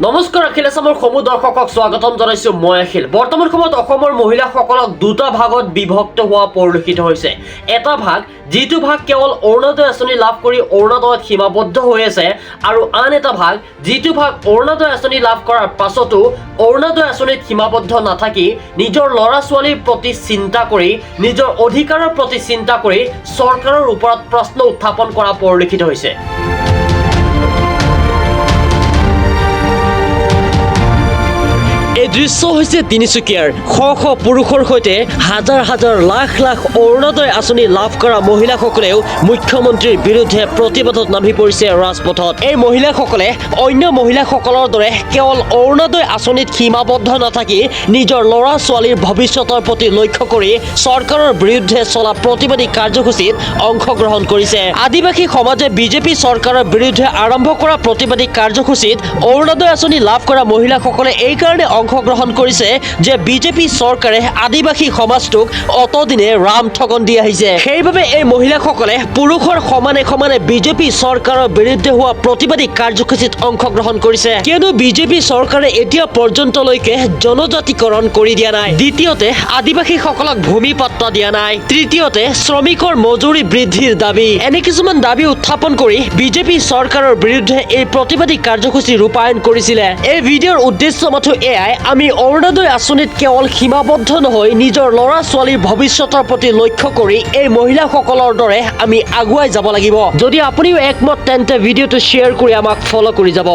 নমস্কাৰ, অখিল আছামৰ সমূহ দৰ্শকক স্বাগতম জনাইছো। মই অখিল। বৰ্তমান সময়ত অসমৰ মহিলাসকলক দুটা ভাগত বিভক্ত হোৱা পৰিলক্ষিত হৈছে। এটা ভাগ, যিটো ভাগ কেৱল অৰুণোদয় আঁচনি লাভ কৰি অৰুণোদয়ত সীমাবদ্ধ হৈ আছে আৰু আন এটা ভাগ, যিটো ভাগ অৰুণোদয় আঁচনি লাভ কৰাৰ পাছতো অৰুণোদয় আঁচনিত সীমাবদ্ধ নাথাকি নিজৰ ল'ৰা ছোৱালীৰ প্ৰতি চিন্তা কৰি, নিজৰ অধিকাৰৰ প্ৰতি চিন্তা কৰি চৰকাৰৰ ওপৰত প্ৰশ্ন উত্থাপন কৰা পৰিলক্ষিত হৈছে। এই দৃশ্য হৈছে তিনিচুকীয়াৰ। শ শ পুৰুষৰ সৈতে হাজাৰ হাজাৰ, লাখ লাখ অৰুণোদয় আঁচনি লাভ কৰা মহিলাসকলেও মুখ্যমন্ত্ৰীৰ বিৰুদ্ধে প্ৰতিবাদত নামি পৰিছে ৰাজপথত। এই মহিলাসকলে অন্য মহিলাসকলৰ দৰে কেৱল অৰুণোদয় আঁচনিত সীমাবদ্ধ নাথাকি নিজৰ ল'ৰা ছোৱালীৰ ভৱিষ্যতৰ প্ৰতি লক্ষ্য কৰি চৰকাৰৰ বিৰুদ্ধে চলা প্ৰতিবাদী কাৰ্যসূচীত অংশগ্ৰহণ কৰিছে। আদিবাসী সমাজে বিজেপি চৰকাৰৰ বিৰুদ্ধে আৰম্ভ কৰা প্ৰতিবাদী কাৰ্যসূচীত অৰুণোদয় আঁচনি লাভ কৰা মহিলাসকলে এইকাৰণে অংশগ্ৰহণ কৰিছে যে বিজেপি চৰকাৰে আদিবাসী সমাজটোক অতদিনে ৰাম ঠগন দি আহিছে। সেইবাবে এই মহিলাসকলে পুৰুষৰ সমানে সমানে বিজেপি চৰকাৰৰ বিৰুদ্ধে হোৱা প্ৰতিবাদী কাৰ্যসূচীত অংশগ্ৰহণ কৰিছে, কিয়নো বিজেপি চৰকাৰে এতিয়া পৰ্যন্তলৈকে জনজাতিকৰণ কৰি দিয়া নাই, দ্বিতীয়তে আদিবাসীসকলক ভূমি পাট্টা দিয়া নাই, তৃতীয়তে শ্ৰমিকৰ মজুৰি বৃদ্ধিৰ দাবী। এনে কিছুমান দাবী উত্থাপন কৰি বিজেপি চৰকাৰৰ বিৰুদ্ধে এই প্ৰতিবাদী কাৰ্যসূচী ৰূপায়ণ কৰিছিলে। এই ভিডিঅ'ৰ উদ্দেশ্য মাথো এয়াই, আমি অৰুণোদয় আঁচনিত কেৱল সীমাবদ্ধ নহৈ নিজৰ ল'ৰা ছোৱালীৰ ভৱিষ্যতৰ প্ৰতি লক্ষ্য কৰি এই মহিলাসকলৰ দৰে আমি আগুৱাই যাব লাগিব। যদি আপুনিও একমত, তেন্তে ভিডিঅ'টো শ্বেয়াৰ কৰি আমাক ফ'ল' কৰি যাব।